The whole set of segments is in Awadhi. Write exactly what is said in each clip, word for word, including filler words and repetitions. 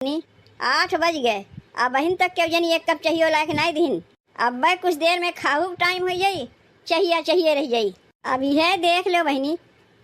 नी, आठ बज गए, अबहिन तक केहू जनी एक कप चहियो लाइके नाहीं दिहिन। अब्बे कुछ देर में खाहू के टाइम होइ जाई, चहिया चहिए रहि जाई। अब इहे देख लो बहिनी,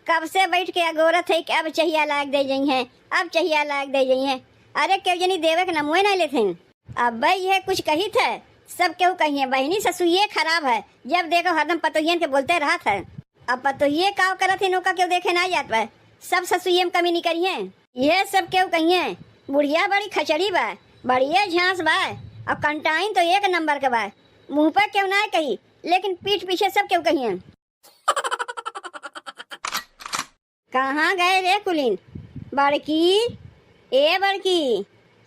कब से बैठ के अगोरत है कि अब चहिया लाइके दे जइहैं, अब चहिया लाइके दे जइहैं। अरे केहू जनी देवे के नमुए नाहीं लेथिन। अब्बे इहे कुछ कहित है, सब केहू कहिहैं, "बहिनी ससुइये खराब है, जब देखो हरदम पतोहियन के बोलते रहत है।" अब पतोहिये काव करत है, नौका केहू देखे नाहीं जात बा, सब ससुइये में कमी निकरिहैं। इहे सब केहू कहिहैं, "बुढ़िया बड़ी खचड़ी बा, बढ़िया झांस बा, और कंटाइन तो एक नंबर के बा।" मुँह पर केहू नाहीं कही, लेकिन पीठ पीछे सब केहू कहिहैं। कहाँ गए रे कुलिन? बड़की, ए बड़की,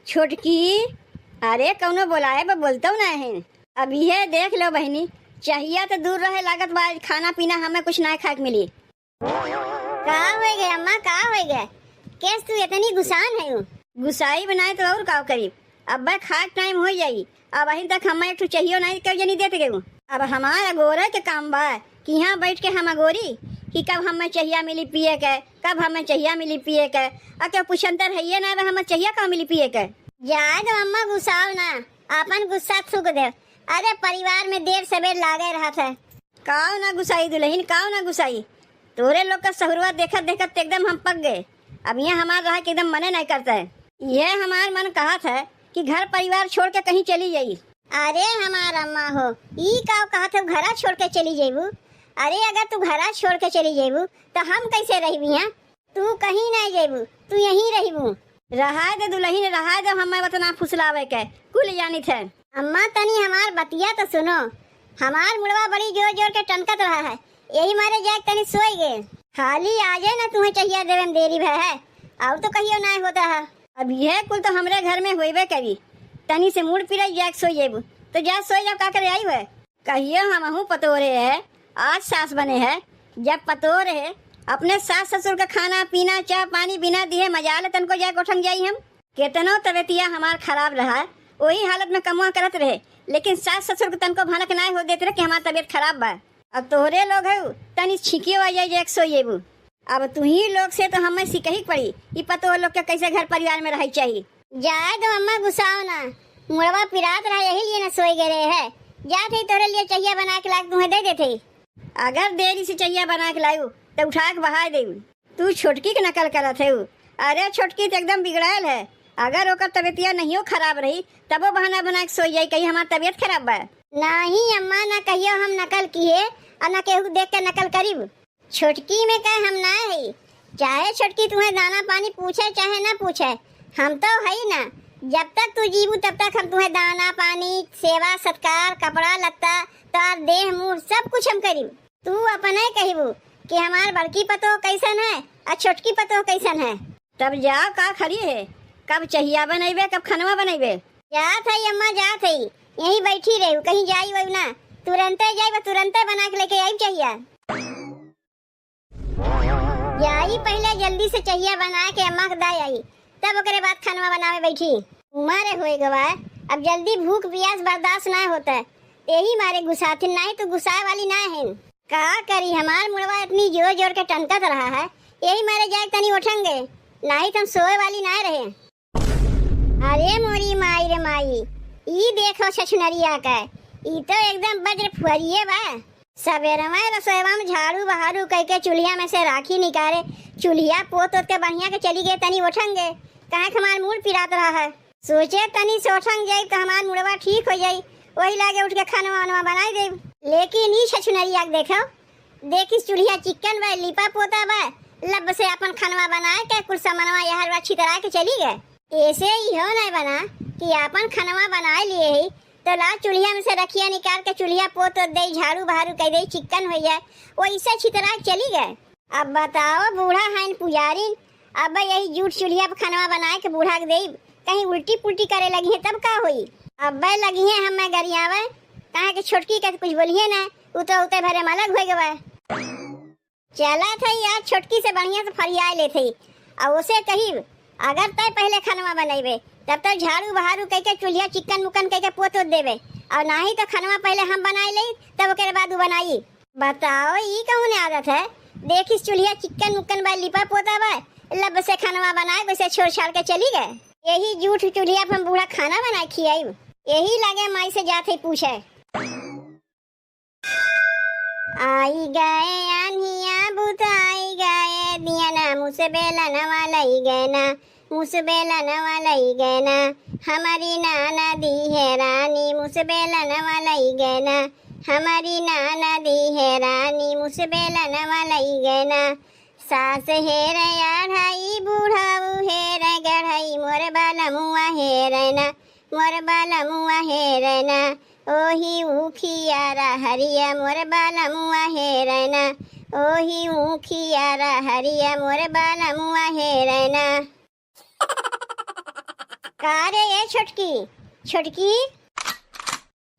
छोटकी, अरे कौनो बोलाए बा, बोलतौ नाहीं है। अब इहे देख लो बहिनी, चहिया तो दूर रहे, लागत बा आज खाना पीना हमें कुछ नाहीं खाए के मिली। का होइ गए अम्मा, का होइ गए? केस तू इतनी गुस्सान है? गुस्साई बनाए तो और का करी, अब्बे खाए के टाइम होइ जाई, अबहिन तक हमें एक ठो चहियो नाहीं केहू जनी देत गए। अब हमार अगोरे के काम बा कि यहाँ बैठ के हम अगोरी कि कब हमें चहिया मिली पिए के, कब हमें चहिया मिली पिए के। आ केहू पुछंतर हइये नाहीं बा, हमें चहिया का मिली पिए के। जाए दो अम्मा, गुस्साओ ना, आपन गुस्सा थूक दे। अरे परिवार में देर सबेर लागे रहत है। काव ना गुस्साई दुलहिन, काव ना गुस्साई। तोरे लोग का सहुरवा देखत देखत ते एकदम हम पक गए। अब यहाँ हमार रहा के एकदम मने नाहीं करता है। ये हमार मन कहत है कि घर परिवार छोड़ के कहीं चली जाई। अरे हमार अम्मा हो, ई काव कहत हो घरा छोड़ के चली जइबू? अरे अगर तू घरा छोड़ के चली जइबू तो हम कैसे रहबी यहाँ? तू कहीं नाहीं जइबू, तू यहीं रहिबू। रहाए दे दुलहिन, रहाए दे, हमें उतना फुसलावे के कुल जानित है। अम्मा तनी हमार बतिया तो सुनो, हमार मुड़वा बड़ी जोर जोर के टनकत रहा है, यही मारे जाके तनी सोई गए। खाली आजे ना तुम्हें चहिया देवे में देरी भय है, और तो कहियो नाहीं होता है। अब यह कुल तो हमरे घर में होइबे करी, तनी से मुड़ पिराई जाके सोई जेबू, तो जा सोई जाओ, का करे आई हुए। कहियो हमहू पतोह रहे है, आज सास बने है। जब पतोह रहे, अपने सास ससुर का खाना पीना चाह पानी बिना दिहे मजाल तनको जाए गोठन जाई हम। केतनो तबियतिया हमार खराब रहा, वही हालत में कमवा करत रहे, लेकिन सास ससुर के तनको भनक नाहीं हो देत रहे कि हमार तबियत खराब बा। अब तोहरे लोग है, तनी छिकियो आ जाए, जाए सोई जेबू। अब तुही लोग से तो हमें सिकही के पड़ी, ई पतोह लोग के कैसे घर परिवार में रहे चाहिए। जाए दो अम्मा, गुस्साओ ना, मुड़वा पिरात रहा, यही लिए ना सोई गए रहे है। जात ही तोरे लिए चहिया बना के लाके तुम्हें दे देते। अगर देरी से चहिया बना के लायू तो उठा के बहाए देऊ। तू छोटकी के नकल करत है। अरे छोटकी तो एकदम बिगड़ायल है, अगर ओकर तबियतिया नहीं खराब रही तबो बहाना बना के सोई जाई, कहीं हमार तबियत खराब बा। नहीं अम्मा, ना कहियो हम नकल किहे और ना केहू देख के नकल करीब। छोटकी में कहे हम ना हई, चाहे छोटकी तुम्हें दाना पानी पूछे चाहे ना पूछे, हम तो हई ना। जब तक तू जीबू तब तक हम तुम्हें दाना पानी, सेवा सत्कार, कपड़ा लत्ता, तार देह मुंह सब कुछ हम करीब। तू अपने कहिबू कि हमार बड़की पतोह कैसन है और छोटकी पतोह कैसन है। तब जाओ, का खड़ी है, कब चहिया बनैबे, कब खनवा बनैबे? जात है अम्मा, जात है, यहीं बैठी रहू, कहीं जाई वही ना, तुरंते जाई, बस तुरंते बना के लेके आई चहिया। जाई पहले जल्दी से चहिया बना के अम्मा के दाई आई, तब ओकरे बाद खनवा बनावे बैठी। उमर होए गवा, अब जल्दी भूख पियास बर्दाश्त ना होता, यही मारे गुस्साथिन, नहीं तो गुस्साए वाली ना है। का करी, हमार मुड़वा इतनी जोर जोर के टनकत रहा है, यही मारे जाए तनी उठेंगे, नहीं तो हम सोए वाली ना रहे। अरे मोरी माई रे माई, ई देखो छछुनरिया का, ई तो एकदम वज्र फुहरिये बा। सबेरवा रसोईवा में झाड़ू बहारू कइके चूल्हिया में से राखी निकारे, चूल्हिया पोत ओत के बढ़िया के चली गए तनी ओठंगे, काहे के हमार मूड़ पिरात रहा है। सोचे तनी से ओठंग जाई तो हमार मुड़वा ठीक हो जाई, वही लागे उठ के खानवा वानवा बनाई देब। लेकिन ई छछुनरिया के देखो, देखिस चूल्हिया चिक्कन बा, लीपा पोता बा, लब से अपन खनवा बनाए के कुल समनवा यहर वा छितरा के चली गए। ऐसे ही हो नहीं बना कि अपन खनवा बनाए लिए ही, तो ला चूल्हिया में से रखिया निकाल के चूल्हिया पोत ओत दे, झाड़ू बहारू कर दे, चिक्कन हो जाए, वैसे छितरा के चली गए। अब बताओ बूढ़ा हइन पुजारिन, अब यही जूठ चूल्हिया पर खनवा बनाए के बूढ़ा के देब, कहीं उल्टी पुल्टी करे लगी है तब का होई? अब लगी है हमें गरियावे, कहे के छोटकी के कुछ बोलिए ना, उ तो उते भरे में अलग हो गवा। चला था यार, छोटकी से बढ़िया से फरियाए ले थे, और उसे कही अगर तय पहले खनवा बनैबे तब तो झाड़ू बहारू कह के चूल्हिया चिक्कन मुक्कन कह के पोत ओत देबे, और नाही तो खनवा पहले हम बनाए ले तब ओकरे बाद उ बनाई। बताओ, ई कौन आदत है? देखिस चूल्हिया चिक्कन मुक्कन बा, लिपा पोता बा, लब से खनवा बनाए, वैसे छोड़ छाड़ के चली गए। यही जूठ चूल्हिया पर हम बूढ़ा खाना बनाए खियाइब। यही लागे माई से जात है पूछे। आई गए आन्हिया बुताई गए दियना, मुसबेलनवा लई गए ना, मुसबेलनवा लई गए ना, हमारी नाना दी है रानी, मुसबेलनवा लई गए ना, हमारी नाना दी है रानी, मुसबेलनवा लई गए ना। सास हेर आढ़ई, बुढ़ऊ हेर गढ़ई, मोर बालमुआ हेर ना, मोर बालमुआ हेर ना, ओही ऊखिया रहरिया, मोर बालमुआ हेर ना, ओही ऊखिया रहरिया, मोर बालमुआ हेर ना। का रे ए छोटकी, छोटकी,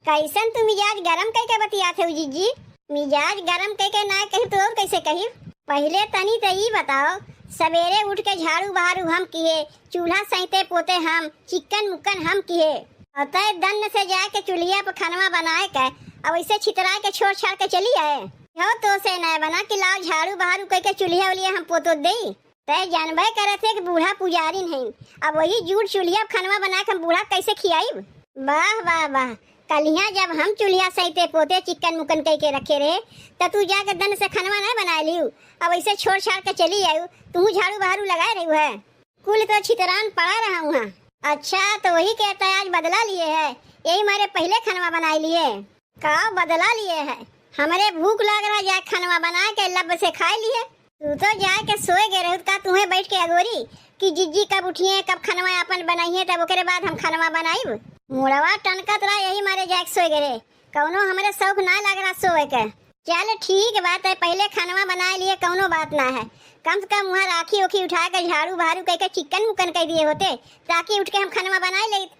कैसन तू मिजाज गरम कइके बतियात हऊ जिज्जी? मिजाज गरम कइके ना कहिब तो और कैसे कहिब? पहिले तनी त ई बताओ, सबेरे उठ के झाड़ू बहारू हम किहे, चूल्हा सैते पोते हम, चिक्कन मुक्कन हम किहे। अतः दन्न से जाके चूल्हिया पर खनवा बनाए के, अब ऐसे छितराए के छोड़ छाड़ के चली आए। हो तो से ना बना कि लाओ झाड़ू बहारू कइके चूल्हिया उल्हिया हम पोतो देई। तै जानबे करत है कि बूढ़ा पुजारिन हईन। अब वही जूठ चूल्हिया पर खनवा बना के हम बूढ़ा कैसे खियाइब? वाह, वाह, वाह। कलिया जब हम चूल्हिया सैते पोते चिक्कन मुक्कन कइके रखे रहे, त तू जाके दन्न से खनवा ना बनाए लियू। अब ऐसे छोड़ छाड़ के चली आयू, तू झाड़ू बहारू लगाए रहू है। कुल तो छितरान पड़ा रहा हुआ। अच्छा, तो वही के त आज बदला लिए है, यही मारे पहिले खनवा बनाए लिए। का बदला लिए है? हमरे भूख लाग रहा, जाए खनवा बना के लब से खाए लिए। तू तो जाए के सोए गए रहू, का तुहें बैठ के अगोरी कि जिज्जी कब उठिए, कब खनवा अपन बनाइए, तब ओकरे बाद हम खनवा बनाइब। मुड़वा टनकत रहा, यही मारे जाए के सोए गए रहे। कौनो हमरे शौक ना लाग रहा सोए के। चल ठीक बात है, पहिले खनवा बनाए लिए, कौनो बात ना है। कम से कम वहाँ राखी ओखी उठा के झाड़ू बहारू कइके चिक्कन मुक्कन कइ दिए होते, ताकि उठ के हम खनवा बनाए लेत।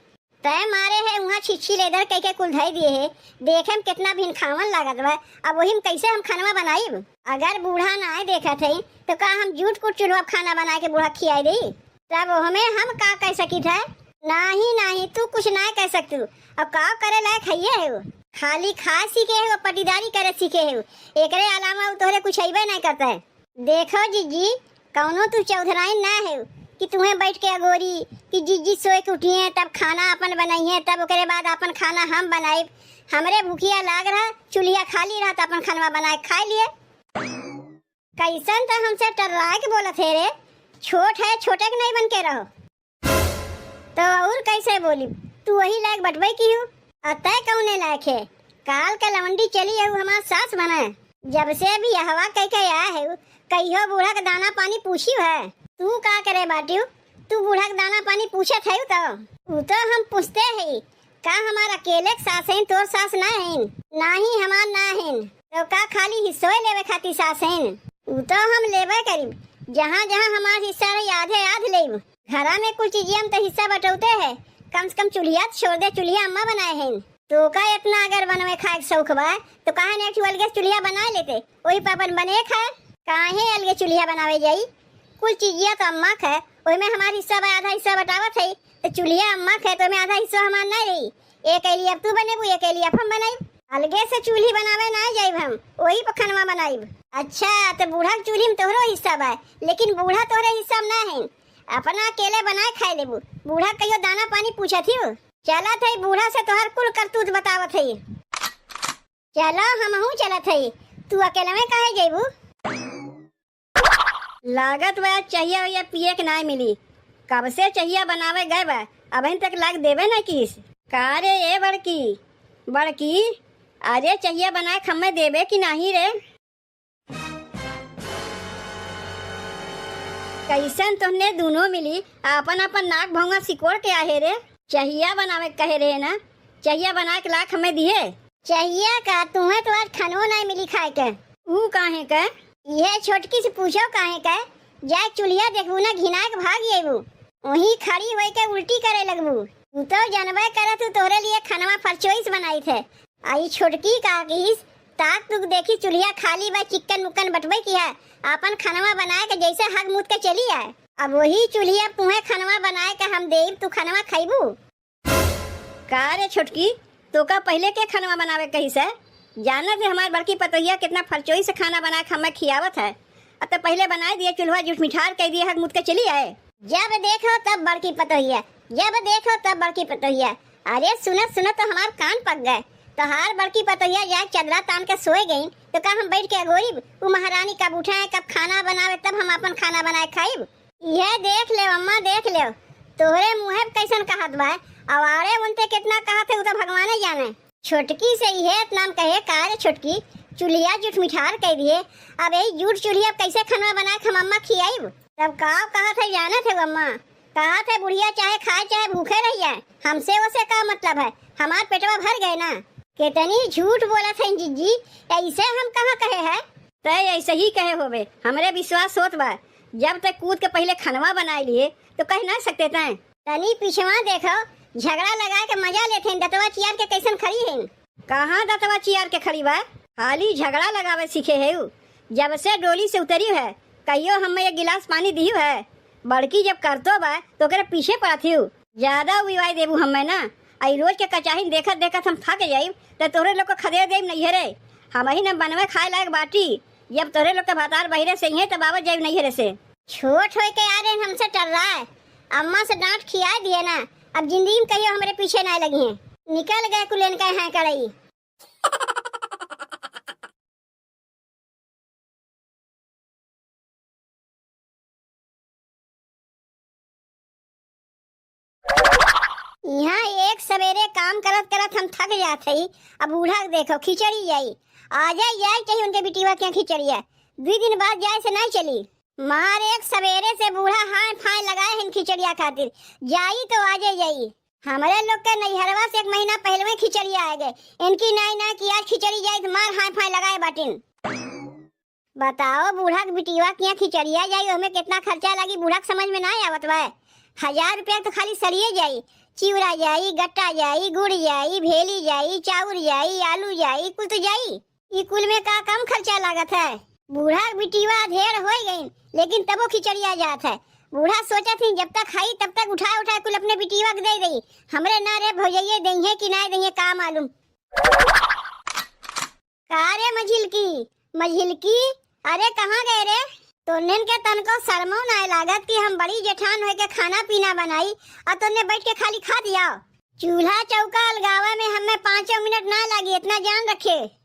तय मारे है उहाँ छिछी लेदर कइके कुल धई दिए है। देखे में कितना भिनखावन लागत बा। अब वही में कैसे हम खनवा बनाइब? अगर बूढ़ा नाय देखत है तो का हम जूठ कुट चूल्हा पे खाना बना के बूढ़ा खियाई देई? तब ओहमे हम का कह सकित है? नाही, नाही, तू कुछ ना कह सकतू। अब का करे लायक हइये है वो? खाली खाए सीखे है वो, पटीदारी करे सीखे है वो। एकरे अलावा वो तोहरे कुछ अइबे नहीं करता है। देखो जिज्जी, कौनो तू चौधराइन ना है कि तुम्हें बैठ के अगोरी कि जिज्जी सोए के उठिए, तब खाना अपन बनाइए, तब ओकरे बाद अपन खाना हम बनाइब। हमरे भूखिया लाग रहा, चूल्हिया खाली रहा, तो अपन खनवा बनाए के खाए लिए। कैसन त हमसे टर्राए के बोलत है रे? छोट है, छोटे के नहीं बन के रहो। तो और कैसे बोली? तू वही लायक बटबे की हूँ। आ तय कौने लायक है? काल के लवंडी चली है, हमार सास बने। जब से बियाहवा कह के आया है, कहियो बूढ़ा के दाना पानी पूछी है? तू का करे बाटियो? तू बूढ़ा के दाना पानी पूछत है तो? उ तो हम पूछते है, का हमार अकेले के सास हैं, तोर सास ना हैं? नाही, हमार ना हैं। तो का खाली हिस्सोए लेवे खातिर सास हैं? उ तो हम लेबे करीब, जहाँ जहाँ हमार हिस्सा रही, आधे आध लेब। घरा में कुल चीजिया में तो हिस्सा बटौते है, कम से कम चूल्हिया तो छोड़ दे, चूल्हिया अम्मा बनाए हैं। तो का इतना अगर बनवे खाए के शौक बा, तो काहे न एक ठो अलगे चूल्हिया बनाए लेते, वही पर अपन बने खाए। काहे अलगे चूल्हिया बनावे जाई? कुल चीजिया तो अम्मा के है, ओहिमे हमार हिस्सा बा, आधा हिस्सा बटावत है, तो चूल्हिया अम्मा के है, तो ओहिमे आधा हिस्सा हमार ना रही। एक एली अब तू बनेबू, एक एली अब हम बनाइब। अलगे से चूल्ही बनावे ना जाइब हम, वही पर खनवा बनाइब। अच्छा, तो बूढ़ा के चूल्ही में तोहरो हिस्सा बा, लेकिन बूढ़ा तोहरे हिस्सा में ना है, अपना अकेले बनाए खाए लेबू। बूढ़ा कहियो दाना पानी पूछत ही हो? चलत है बूढ़ा से तोहर कुल करतूत बतावत है। चलो, हमहू चलत हई, तू अकेलवे काहे जइबू? लागत बा, चहिया वहिया पिए के नाय मिली। कब से चहिया बनावे गए बा, अबहिन तक लाग देबे ना किस। का रे ए बड़की, बड़की, अरे चहिया बनाए खम्मे देबे कि नाही रे? कैसन तोहने दूनो मिली आपन आपन नाक भौंगा सिकोड़ के आहे रे। चहिया बनावे के कहे रहे ना, चहिया बना के लाख हमें दिहे। चहिया का तुहे तो आज खानो नाय मिली खाए के। ऊ काहे के? इहे छोटकी से पूछो काहे के? जाए चूल्हिया देखबू ना घिना के भाग अइबू। वहीं खड़ी होई के उल्टी करे लगबू। तू तो जनबे करे तू तोहरे लिए खनवा फरचोइस बनाई थे। आ ई छोटकी का किस ताक तुक देखी चूल्हिया खाली बा, चिक्कन मुक्कन बटबे किहा, आपन खनवा बनाए के जैसे हग मूत के चली आए। अब वही चूल्हिया पुहे खनवा बनाए के हम देब, तू खनवा खइबू? का रे छोटकी, तोका पहिले के खनवा बनावे कहिस है? जानत है हमार बड़की पतोहिया कितना फरचोई से खाना बना के हमें खियावत है। अब तो पहिले बनाए दिए चूल्हा, जूठ मिठार कह दिए, हग मूत के चली आए। जब देखो तब बड़की पतोहिया, जब देखो तब बड़की पतोहिया। अरे सुनत सुनत तो हमार कान पक गए। तोहार बड़की पतोहिया जाए चदरा तान के सोए गई, तो का हम बैठ के अगोरिब? उ महारानी कब उठे, कब खाना बनावे, तब हम अपन खाना बनाए खाइब। यह देख ले अम्मा, देख ले, तोहरे मुँहे कैसन कहत बा। अवारे उनते कितना कहत है, उ तो भगवाने जाने। छोटकी से इहे इतना हम कहे, "का रे छोटकी, चूल्हिया जूठ मिठार कइ दिहे, अब यही जूठ चूल्हिया अब कैसे खनवा बनाए के हम अम्मा खियाइब?" तब का कहत है जानत है अम्मा, कहत है, "बुढ़िया चाहे खाए चाहे भूखे रह जाए, हमसे ओसे का मतलब है, हमार पेटवा भर गए ना।" कितनी झूठ बोलत है जिज्जी, ऐसे हम कहाँ कहे है? तय ऐसे ही कहे होबे, हमरे विश्वास होत बा, जब तक कूद के पहिले खनवा बनाए लिए तो कह ना सकते तय। तनी पिछवा देखो, झगड़ा लगाए के मजा लेत हैं, दतवा चियार के कैसन खड़ी हैं। कहाँ दतवा चियार के खड़ी बा? खाली झगड़ा लगावे सीखे है उ। जब से डोली से उतरी है, कहियो हमें एक गिलास पानी दिहु है? बड़की जब करतो बा, तो ओकरे पीछे पड़त हिउ। ज्यादा उबिवाई देबू हमें ना। आई रोज के कचाहिन देखत देखत हम थक जाइब, त तोहरे लोग को खदेड़ देब नैहरे। हम ही न बनवे खाए लायक बाटी। जब तोहरे लोग के भतार बहिरे से इहे, तब आवत जाइब नैहरे से। छोट होए के आ रहे हमसे टर्राए। अम्मा से डांट खिया दिए ना, अब जिंदगी में कहियो हमरे पीछे ना लगी हैं। निकल गए कुलेन का है कड़ई। यहाँ एक सवेरे काम करत करत हम थक जात हई। अब बूढ़ा के देखो, खिचड़ी जाई, आ जाए, जाए चाहिए उनके बिटिया के यहाँ खिचड़िया। दुई दिन बाद जाए से नहीं चली। मार एक सवेरे से बूढ़ा हाय फाय लगाए हैं खिचड़िया खातिर, जाई तो आजे जाई। हमरे लोग के नैहरवा से एक महीना पहले खिचड़िया आ गए, इनकी नाई ना कि आज खिचड़ी जाई तो मार हाय फाय लगाए बाटिन। बताओ, बूढ़ा के बिटिया के यहाँ खिचड़िया जाई, ओमे कितना खर्चा लागी, बूढ़ा के समझ में ना आवत बा। हजार रुपया तो खाली सड़िए जाई, चिवड़ा जाई, गट्टा जाई, गुड़ जाई, भेली जाई, चाउर जाई, आलू जाई, कुल तो जाई। ई कुल में का कम खर्चा लागत है? बूढ़ा के बिटिया अधेड़ होई गई, लेकिन तबो खिचड़िया जात है। बूढ़ा सोचत ही जब तक खाई तब तक उठाए उठाए कुल अपने बिटिया के दे दई। हमरे ना रे भौजइये दइहे कि ना दइहे का मालूम। का रे मझिलकी, मझिलकी, अरे कहाँ गए रे? तोन्हन के तनको शर्मो नाय लागत कि हम बड़ी जेठान होए के खाना पीना बनाई और तोन्हन बैठ के खाली खात जाओ। चूल्हा चौका अलगावे में हमें पाँचों मिनट ना लागी, इतना जान रखे।